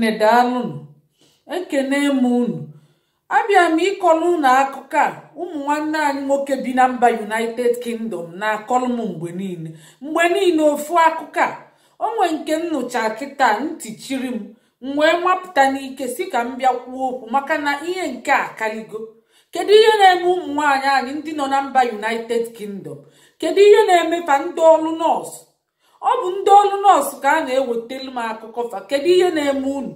Ụmụnne, daalụnụ. Ekene m unu. Abịa m ịkọrọ unu akụkọ a ụmụ nwanne anyị nwoke bi na mba United Kingdom na-akọrọ m mgbe niile, mgbe niile ofu akụkọ a. O nwe nke nnụcha kịta ntị chiri m, m wee mapụta n'ike si ka m bịa kwuo okwu, maka na ihe nke a kaligo. Kedu ihe na-eme ụmụ nwaanyị anyị ndị nọ na mba United Kingdom? Kedu ihe na-eme fa ndị ọrụ nọọsụ? Ọ bụ ndị ọrụ nọọsụ ka a na-ewetelu m akụkọ fa. Kedu ihe na-eme unu?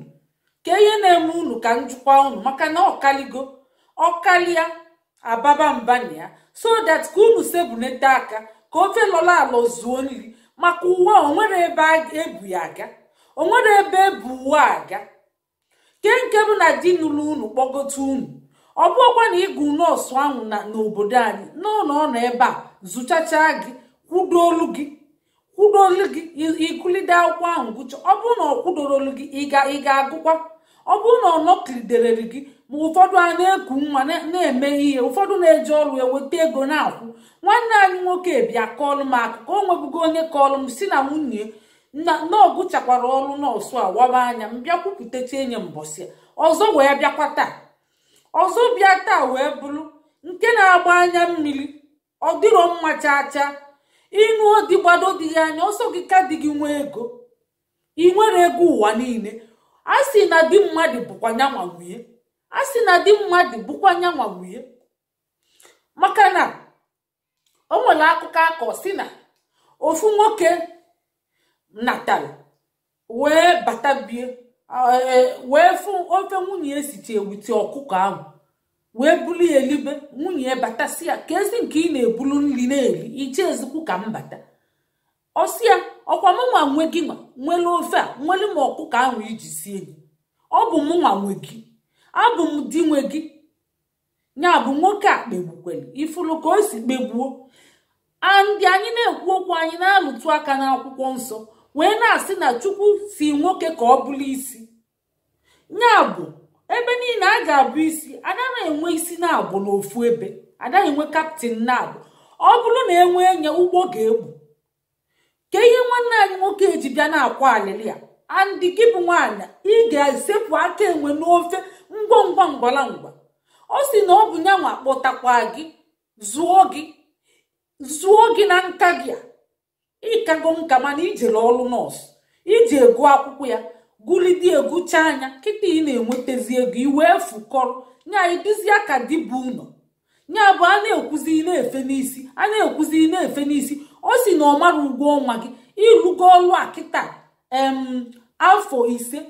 Ka ihe na-eme unu ka njikwa unu, maka na ọkaligo ọkalịa ababa mba na ya, so that ka unu sebunete aka ka ofe lọrọ alọ zuo nri. Maka ụwa onwere ebe ebu ya aga, onwere ebe ebu ụwa aga. Ke nke bụ na di nụrụ unu kpọgote unu, ọ bụrụkwa na ịgụ nọọsụ ahụ na n'obodo anyị n'ụlọ ọ nọ ebe a zụchacha gị, kwudolu gị, kwudolu gị, ịgụlide akwụkwọ ahụ gụcha. Ọ bụrụ na ọ kwudorolu gị, ị ga-agụkwa. Ọ bụrụ na ọ nọkiliderere gị, ma ụfọdụ a na-eku nwa na-eme ihe, ụfọdụ na-eje ọrụ eweta ego na-akwụ. Nwanne anyị nwoke bịa kọọlụ m akụkọ. O nwebugo onye kọọlụ m si na nwunye na ọ gụchakwara ọrụ nọọsụ a wawa anya. M bịa kwupụtacha enye mbọsị ọzọ wee bịakwa taa, ọzọ bịa taa wee bụrụ nke na-agba anya mmiri. Ọ dịrọ mma chaa chaa. Ịnụ odi gbado dị gị anya ọsọ gị ka dị gị nwee ego. Ị nwere ego ụwa niile. A sị na di mmadụ bụkwa nyanwa nwunye, a sị na di mmadụ bụkwa nyanwa nwunye. Maka na o nwere akụkọ akọ si na ofu nwoke natara wee bata bie, wee fụ ofe nwunye esicha ewute ọkụkọ ahụ, wee bulu ya elibe. Nwunye batasị ya ka ezi nke ị na-ebulu nri na-eri iche ezikwu ka m bata. Ọsị ya ọkwa mụnwa nwe gị nwa nwere ofe a, nwere m ọkụkọ ahụ iji sie gị, ọ bụ mụnwa nwe gị, abụ m di nwe gị. Ya bụ nwoke a kpegbukwere ifuru ka o si kpegbuo. Andị anyị na-ekwu okwu, anyị na-alụtụ aka n'akwụkwọ nsọ wee na-asị na Chukwu si nwoke ka ọ bụrụ isi. Ya bụ ebe niile a ga-abụ isi, anaghị enwe isi na-abụ n'ofu ebe, anaghị enwe captain na-abụ. Ọ bụrụ na enwe enye ụgbọ ga-egbu. Ka ihe nwanne anyị nwoke eji bịa na-akwa alịlị a, andị gị bụ nwaanyị ị ga-esepụ aka enwe n'ofe ngwa ngwa ngwala ngwa. Ọ sị na ọ bụ nyanwa kpọtakwa gị, zụọ gị, zụọ gị na nka gị a. Ịkago nka, mana ijere ọrụ nọọsụ, iji ego akwụkwọ ya gụlide egụcha anya kịta ị na-enwetazi ego i wee fukọrọ nya iduzi aka dịbụ ụlọ. Nya bụ a na-ekwuzi na-efe n'isi, a na-ekwuzi na-efe n'isi. Ọ sị na ọ mara ụgwọ ọnwa gị. Ịlụgo ọrụ a kịta afọ 5,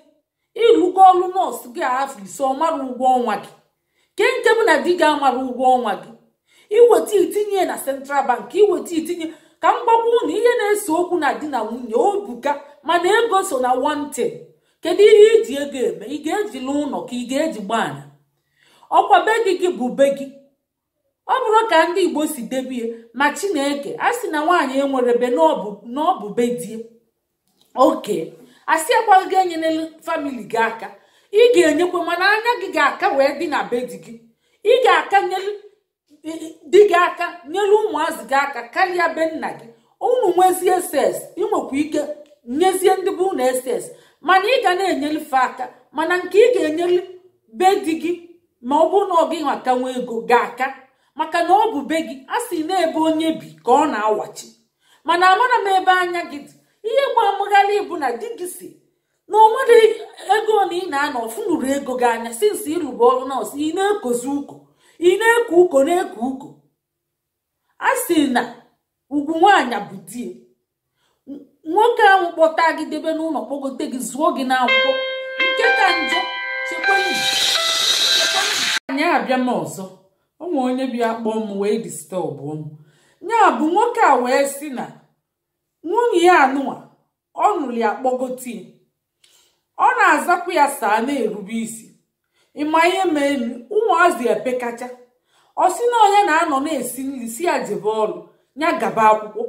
ịlụgo ọrụ nọọsụ gị afọ 5, ọ mara ụgwọ ọnwa gị. Ke nke bụ na di gị amara ụgwọ ọnwa gị, iweta itinye na Central Bank, iweta itinye. Ka m gwakwa unu ihe na-ese okwu na di na nwunye obuka, mana ego so na one thing. Kedu ihe iji ego eme? Ị ga-ejila ụlọ ka ị ga-eji gbaa anya? Ọkwa be di gị bụ be gị. Ọ bụrụ ka ndị Igbo si debie ma Chineke a sị na nwaanyị enwere be na ọ bụ be die. Oke asị akwa gị enyela family gị aka, ị ga-enyekwa, mana anya gị ga-aka wee dị na be di gị. Ị ga-aka nyelu di gị aka, nyelu ụmụazị gị aka karịa be nna gị. Unu nwezie ss, ị nwekwa ike nyezie ndị bụ unu ss, mana ị ga na-enyelife aka. Mana nke ị ga-enyelu be di gị, ma ọ bụrụ na ọ gị nwaka nwa ego ga-aka, maka na ọ bụ be gị. A sị na ebe onye bi ka ọ na-awachi. Mana amara m ebe anya gị dị. Ihe gba amụgharị bụ na di gị si na o nwere ego na ị na-anọ ọfụnụrụ ego gị anya sinsi ịrụba ọrụ nọọsụ, ị na-ekozi uko, ị na-eko uko, na-eko uko. A sị na ugwu nwaanyị bụ die. Nwoke ahụ kpọta gị debe n'ụlọ, kpọgote gị, zụọ gị n'akwụkwọ. Nke ka njọ, chekwanụ anyị abịa m ọzọ. Ụmụ onye bịa kpọọ m wee disturb m. Ya bụ nwoke a wee sị na nwunye ya anụwa ọ nụrụ ya kpọgote, ọ na-azakwa ya saa na-erube isi. Ịma ihe mee ụmụazị epekacha. Ọ sị na onye na-anọ na-esi nri si ya jebe ọrụ, ya gaba akwụkwọ,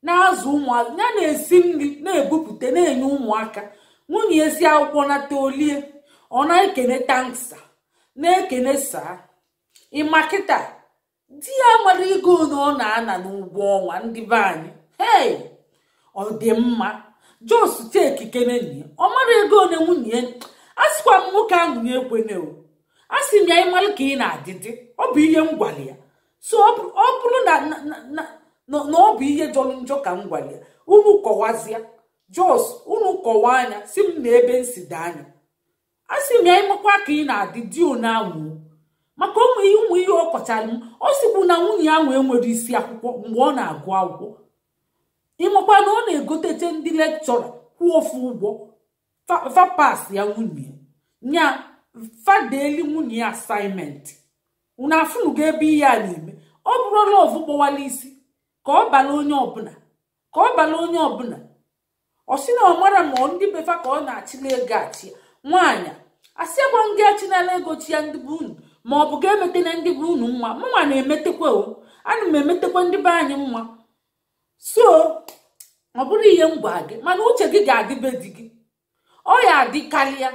na-azụ ụmụazị, ya na-esi nri na-ebupụta na-enye ụmụaka. Nwunye esi akwụkwọ nata olie, ọ na-ekene tanksa, na-ekene saa. Ịma kịta di ya mara ego na ọ na-ana n'ụgwọ ọnwa ndị be anyị. Hei, ọ dị mma. Jos cheki kenenyi ọ mara ego one nwunye. A sịkwa m nwoke ahụ nye ekwene o. A sị m ya ịmalụ ka ị na-adịdị, ọ bụ ihe m gwara ya. So ọ bụrụ na ọ bụ ihe jọrọ njọ ka m gwara ya, unu kọwazịa, jos unu kọwaa anya si m na ebe nsi dị anya. A sị m ya ịmakwa ka ị na-adị di one ahụ, maka ụmụ ihe ọ kọchara m. Ọ sịkwu na nwunye ahụ enwere isi akwụkwọ mgbe ọ na-agụ akwụkwọ. Ịmakwa na ọ na-egoteche ndị lekchọra kwụọ ofu ụgwọ fapas ya nwunye nya fadeli nwunye ya asaịmentị. Unu afụnugo ebe ihe a na-eme. Ọ bụrụ lọvụ gbawala isi ka ọ bala onye ọbụla, ka ọ bala onye ọbụla. Ọ sị na ọ mara ma ndị befa ka ọ na-achịla ego achị nwaanyị asịakwa ndị achinala ego chi ya ndị bụ unu, ma ọ bụ ga-emete na ndị bụ unu mma. Mụnwa na-emetekwa o, ana m emetekwa ndị be anyị mma. So ọ bụrụ ihe m gwa gị, mana uche gị ga-adịbe di gị, ọ ya adịkarịa.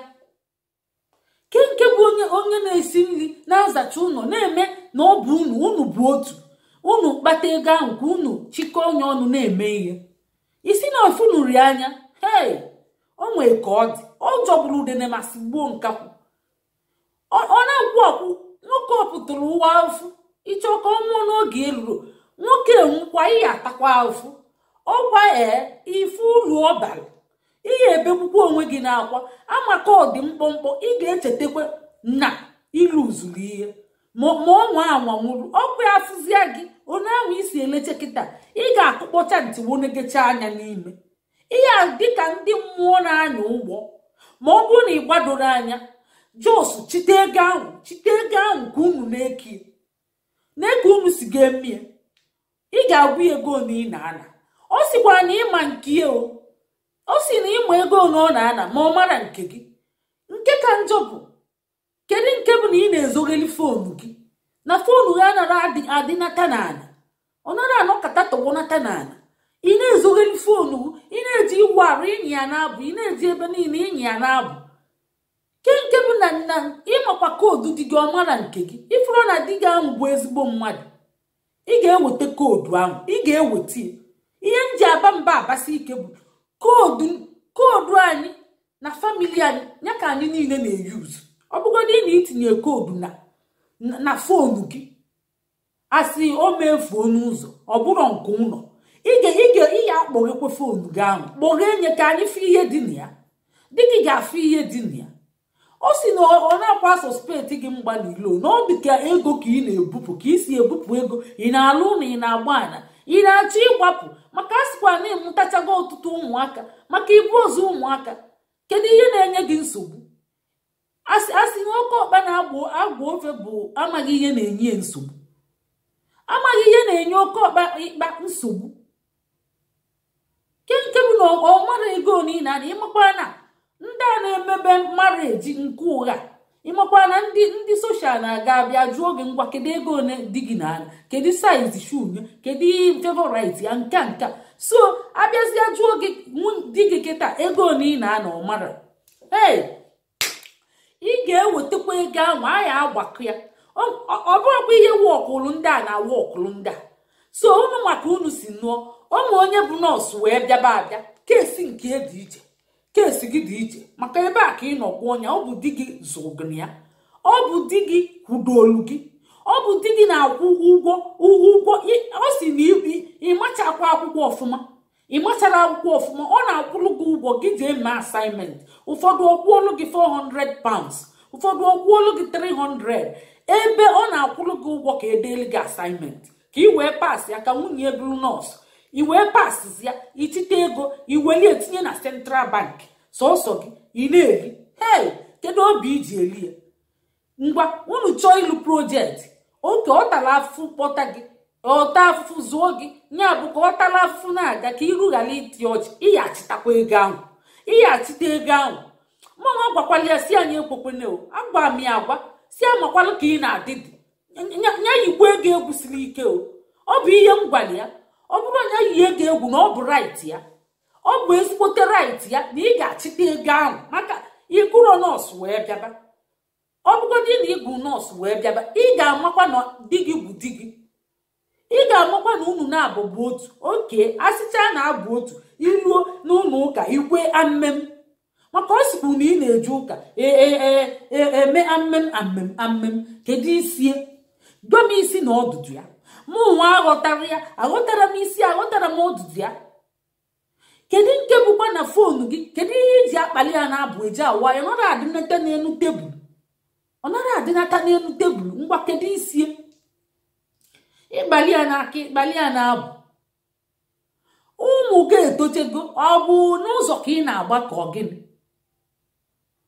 Ke nke bụ onye na-esi nri na-azacha ụlọ na-eme na ọ bụ unu, unu bụ otu, unu kpata ego ahụ ka unu chịkọọ onye ọnụ na-eme ihe. Isi na ofunuri anya, hei, o nwee ka ọ dị. Ọ jọgburu udene ma si gbuo nkakwụ. Ọ na-akwụ akwụ. Nwoke ọ pụtara ụwa afụ ịchọ ka ọ nwụọ n'oge eruru. Nwoke enwukwa ihe atakwa afụ ọkwa ife uru ọbara ihe ebegbukwa onwe gị n'akwa. Amaka ọ dị mkpọmkpọ, ị ga-echetakwa na ịlụzuru ihe ma ọnwa anwa nwụrụ ọkwa afụzia gị onye ahụ isi eleche kịta. Ị ga-akụkpọcha ntị wonegecha anya n'ime ihe a dịka ndị mmụọ na-anya ụgbọ. Ma ọ bụrụ na ị gbadoro anya, jos chite ego ahụ, chite ego ahụ ka unu na-eke na-eke unu si ga-emie. Ị ga-agwa ego na ị na-ana. Ọ sịkwara na ịma nke ya o, ọ sị na ịma ego na ọ na-ana ma ọ mara nke gị. Nke ka njọ bụ kedu nke bụ na ị na-ezogheli foonu gị, na foonu gị anara adịnata n'ala, ọ nara anọkọta tọgbọnata n'ala. Ị na-ezogheli foonu gị, ị na-eji iwu arụ ịnyị ya na-abụ, ị na-eji ebe niile ịnyị ya na-abụ. Ke nke bụ na ịmakwa koodu di gị, ọ mara nke gị. Ifuru na di gị ahụ bụ ezigbo mmadụ, ị ga-eweta koodu ahụ, ị ga-eweta ya. Ihe m ji aba mba abasi ike bụ koodu anyị na famili anyị ya ka anyị niile na-eyuzu. Ọ bụgodị na itinye koodu na foonu gị, asị o mefuo n'ụzọ, ọ bụrụ nke ụlọ, ị ga-akpọghekwe foonu gị ahụ, kpọghee nye ka anyị fụ ihe dị na ya. Di gị ga-afụ ihe dị na ya. Ọ sị na ọ na-akwa sọspekt gị mgba n'ilo, na ọ dị ka ego ka ị na-ebupụ, ka ị si ebupụ ego, ị na-alụ na ị na-agba ana, ị na-achọ ịgbapụ. Maka a sịkwa na ịmụtachago ọtụtụ ụmụaka, maka ibu ọzọ ụmụaka, kedu ihe na-enye gị nsogbu? Asị na oke ọkpa na-agba ofe bụ amaghị ihe na-enye nsogbu, amaghị ihe na-enye oke ọkpa ịkpa nsogbu. Ke nke bụ na ọ mara ego niile ana. Ịmakwa na ndị a na-emebe mareji nke ụgha, ịmakwa na ndị soshal na-aga abịa jụọ gị ngwa kedu ego one dị gị n'ala, kedu saiz shunye, kedu favorit ya, nka nka. So abịazịa jụọ gị di gị kịta ego one ị na-ana, ọ mara. Ee, ị ga-ewetakwa ego ahụ, a ya agbakọ ya. Ọ bụrụkwa ihe wọkụlụ ndị a na wọkụlụ ndị a. So unu maka unu si nụọ ụmụ onye bụ nọọsụ wee bịaba abịa, keesi nke dị iche, keesi gị dị iche, maka ebe a ka ị nọ gwụọ ya. Ọ bụ di gị zụrụ gị ya, ọ bụ di gị kwudolu gị, ọ bụ di gị na-akwụ ụgwọ ụgwọ. Ọ sị na ịmachakwa akwụkwọ ọfụma, ịmachara akwụkwọ ọfụma, ọ na-akwụrụ gị ụgwọ gị jee mee asaịmentị. Ụfọdụ ọkwụọlụ gị £400, ụfọdụ ọkwụọlụ gị 300, ebe ọ na-akwụrụ gị ụgwọ ka edeelu gị asaịmentị ka ị wee paasị ya, ka nwunye bụrụ nọọsụ, i wee paasị ya, ichite ego iweli etinye na Central Bank sọsọ gị ị na-eri. Hei, kedu obi iji eri ya? Ngwa unu chọọ ịlụ projekti, oke ọ tara afụfụ kpọta gị, ọta afụfụ zụọ gị, ya bụ ka ọ tara afụfụ na-aga ka iru ghara ịtị ọchị. Ịghachitakwa ego ahụ, ịghachite ego ahụ. Mụnwa gwakwala ya si anyị ekwekwene o, agwa m ya agwa si amakwalụ ka ị na-adị dị nya yikwa ego egwu siri ike o. Ọ bụ ihe m gwara ya, ọ bụrụ na ya yi ego egwu na ọ bụ right ya, ọ bụ ezigbote right ya na ị ga-achịta ego ahụ, maka ịgụrụ nọọsụ wee bịaba. Ọ bụgodị na ịgụ nọọsụ wee bịaba, ị ga-amakwa na di gị bụ di gị, ị ga-amakwa na unu na-abụ bụ otu. Oke asịcha na-abụ otu, iluo n'ụlọ ụka ikwe amem, Maka ọ sikwu na ị na-eje ụka eme amem amem amem. Kedu isie? Gwa m isi na ọdụdụ ya. Mụ nwa aghọtara ya, aghọtara m isi, aghọtara m ọdụdụ ya. Kedu nke bụkwa na foonu gị? Kedu ihe iji akpali ya na-abụ eji awa ya? Ọ nara adịnata n'elu tebụl. Ọ nara adịnata n'elu tebụl. Ngwa, kedu isie? Ịkpali ya n'aka, ịkpali ya na-abụ. Ụmụ gị etochego. Ọ bụ n'ụzọ ka ị na-agba ka ọ gịnị?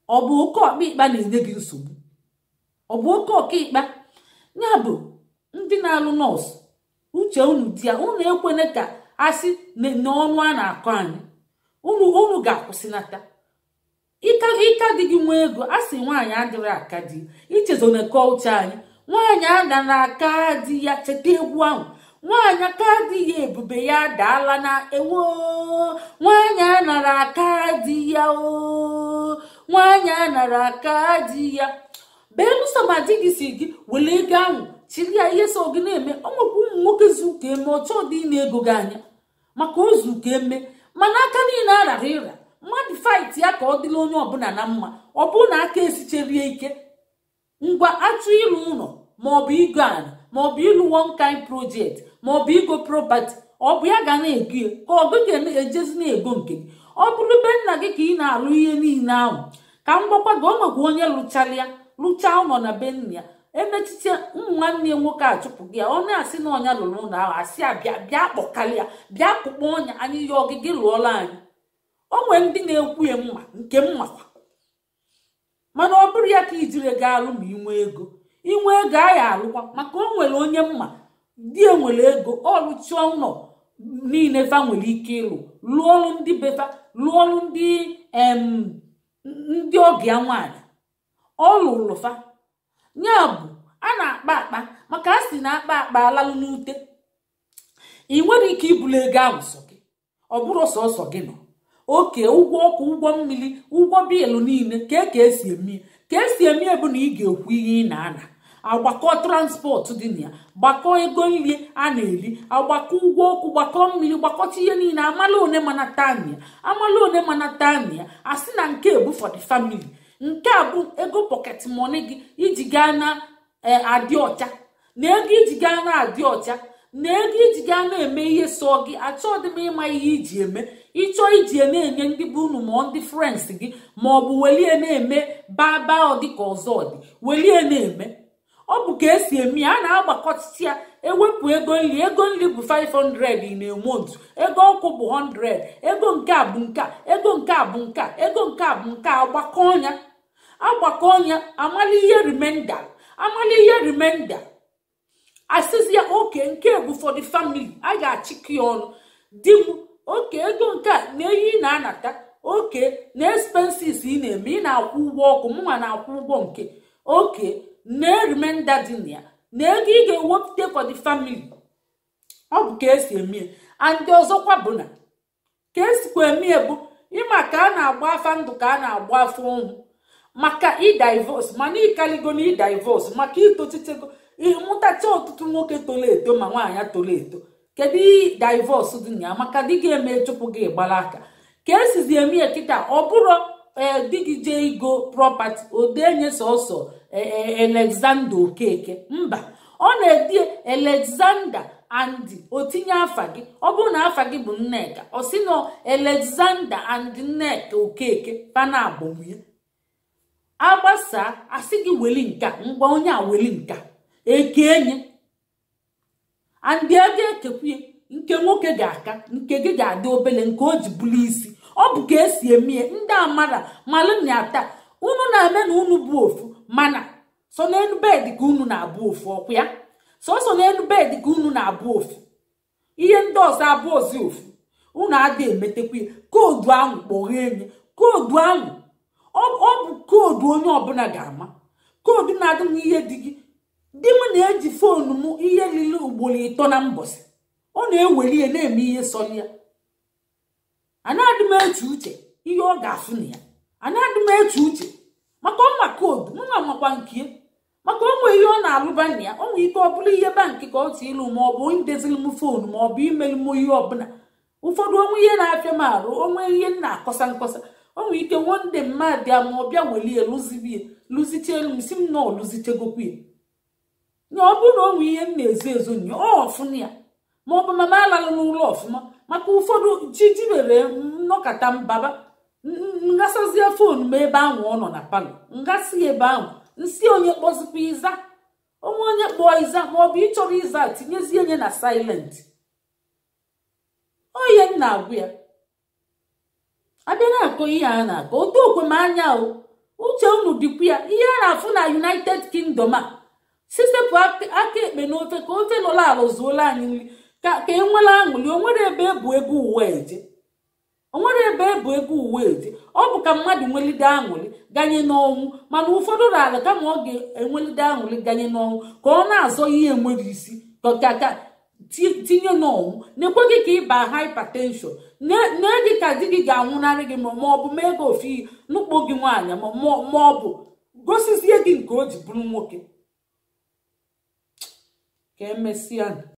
Ọ bụ oke ọkpa ịkpa na-enye gị nsogbu? Ọ bụ oke ọkaikpa? Ya bụ ndị na-alụ nọọsụ, uche unu di ya. Unu ekwene ka asị n'ọnụ a na-akọ anyị. Unu ga-akwụsịnata ịka dị gị nwee ego. A sị nwaanyị adịrị aka di. Ichezona kọlchọ anyị, nwaanyị ada na aka di ya. Cheta egwu ahụ, nwaanyị aka di ya, ebube ya adaala na ewo. Nwaanyị anara aka di ya o, nwaanyị anara aka di ya. Belụsọ ma di gị si gị were ego ahụ chiri ya ihe so gị na-eme. Ọ nwekwa ụmụ nwoke zu ka eme ọchọọ dị na ego gị anya maka ozu ka eme. Mana aka niile arara ịra mmadụ fight ya ka ọ dịla onye ọbụla na mma. Ọ bụrụ na aka esicherie ike, ngwa, achụ ịlụ ụlọ maọbụ igo ala maọbụ ịlụ one kind project maọbụ igo property, ọ bụ ya ga na-ego ya ka ọ gị ga-ejezi na-ego nke gị? Ọ bụrụ be nna gị ka ị na-alụ ihe niile ahụ, ka m gwakwa gị, o nwekwa onye lụchara ya, lụchaa ụlọ na be nna ya, emechiche ụmụ nwanne ya nwoke achụpụ gị ya. Ọ na-asị na ọnya lụrụ ụlọ ahụ, asị ya bịa, bịa kpọkalị ya, bịa kpụkpọ ọnya anyị ya ọgịgị lụọla anyị. O nwere ndị na-ekwu ya mma nke mmakwa, mana ọ bụrụ ya ka ijiri ego alụ. Ma inwe ego, inwe ego a ya alụkwa, maka o nwere onye mma di e nwere ego, ọlụchụọ ụlọ niile fa nwere ike ịlụ, lụọ ọrụ ndị befa, lụọ ọrụ ndị ndị ọbịa nwaanyị ọ lụrụ fa. Ya bụ a na-akpa akpa, maka a sị na akpa akpa alalụ n'ute. Ị nwere ike ibulu ego ahụ sọ gị, ọ bụrụ sọsọ gị nọ oke ụgwọ ọkụ, ụgwọ mmiri, ụgwọ bill niile. Ka esi eme, ka esi eme bụ na ị ga-ekwu ihe ị na-ana, agbakọ transport dị na ya, gbakọ ego nri a na-eri, agbakọ ụgwọ ọkụ, gbakọ mmiri, gbakọcha ihe niile, amala one mana tania, amala one mana tania. Asị na nke bụ for the family, nke a bụ ego pocket money gị iji gaa na adị ọcha, na ego iji gaa na adị ọcha, na ego iji gaa na-eme ihe sọ gị. Achọghị m ịma ihe iji eme. Ịchọọ iji na-enye ndị bụ unu ma ndị friends gị, ma ọ bụ welie na-eme baba ọdịka ọzọ dị, welie na-eme. Ọ bụ ka esi eme ya. A na-agbakọtịta ya, ewepụ ego nri. Ego nri bụ 500 in a month, ego ọkụ bụ 100, ego nke a bụ nke a, ego nke a bụ nke a, ego nke a bụ nke a. Agbakọ ọnya, agbakọ ọnya, amala ihe remainder, amala ihe remainder. Asịzi ya oke nke bụ for the family, a ga-achịkọ ya ọnụ. Di m oke ego nke a na ehi na-anata, oke na expenses ị na-eme, ị na-akwụ ụgwọ ọkụ, mụnwa na-akwụ ụgwọ nke oke na remainder dị na ya, na ego ị ga-ewepụta for the family. Ọ bụ ka esi eme. And ọzọkwa bụ na ka esikwa eme bụ ịma ka a na-agba afa ndụ, ka a na-agba afọ ọnwụ maka ịdivorce. Mana ịkaligo na ịdivorce maka itochitego, ịmụtacha ọtụtụ nwoke toro eto ma nwaanyị toro eto, kedu divorce dị na ya? Maka di gị eme chụpụ gị, gbara aka. Ka esizi eme ya kịta, ọ bụrụ ee di gị jee igo property, odenye sọsọ Alexander Okeke, mba, ọ na-edi Alexander and otinye afa gị. Ọ bụrụ na afa gị bụ Nneka, ọ sị na Alexander and Nneka Okeke pana agbonwunye. Agbasa, asị gị weli nka, ngwa, onye a weli nka ekenye and ego ekekwuye. Nke nwoke ga-aka, nke gị ga-adị obele, nke o ji bụrụ isi. Ọ bụ ka esi eme. Ndị amara malụ na taa unu na-eme na unu bụ ofu, mana so n'elu bed ka unu na-abụ ofu. Ọkwa ya sọsọ n'elu bed ka unu na-abụ ofu, ihe ndị ọzọ abụ ozi ofu. Unu adị emetekwa ya. Code ahụ kpọghee enye code ahụ, ọ bụ code onye ọbụla ga-ama, code na-adị n'ihe dị gị. Di m na-eji phone m ihe lili ugboro 3 na mbọsị. Ọ na-eweli ya na-eme ihe sọrọ ya. Anaghị m eche uche ihe ọ ga-afụ na ya, anaghị m eche uche maka ọma code mụnwa makwa nke maka onwe ihe ọ na-alụba na ya. O nwere ike ọ bụrụ ihe bankị ka ọ ti ịlụ, ma ọ bụ idezili m phone, ma ọ bụ imeli m ihe ọbụla. Ụfọdụ onwe ihe na-afịa m arụ, onwe ihe m na-akọsa nkọsa. O nwere ike one day mmadụ ya ma ọ bịa welie lụzibie lụziche elu m si m na ọ lụzichegokwu ya. Na ọ bụrụ na o nwee ihe m na-ezo ezo nye ọ ọfụna ya, ma ọ bụ mama alalụ n'ụlọ ọfụma, maka ụfọdụ ji jibere nnọkọta mbaba ngasazie foonu m ebe ahụ ọ nọ na palọ, ngasị ebe ahụ nsị onye kpọzikwa ịza onwe onye kpọọ ịza, ma ọ bụ ịchọrọ ịza tinyezie nye na silent. Onye m na-agwụ ya abịa na-akọ ihe a na-akọ otu okwe m anya o uche unu dịkwu ya. Ihe a na-afụ na United Kingdom a si sepụ aka ekpe n'ofe ka ofe lọla alụ zuola anyị nri ka e nwere aṅụrị. Onwere ebe ebu ego uwe eje, onwere ebe ebu ego uwe eje. Ọ bụ ka mmadụ nwelide aṅụrị ganye n'ọnwụ, mana ụfọdụ rara kama ọ ga-enwelide aṅụrị ganye n'ọnwụ ka ọ na-azọ ihe nwere isi ka tinye n'ọnwụ. Na-ekweghị ka ịba hypertension nee gị ka di gị ga-anwụnarị gị, ma ọ bụ mee gị ofe nukpo gị nwaanyị, ma ọ bụ gosizie gị nke o ji bụrụ nwoke. Ka emesịa.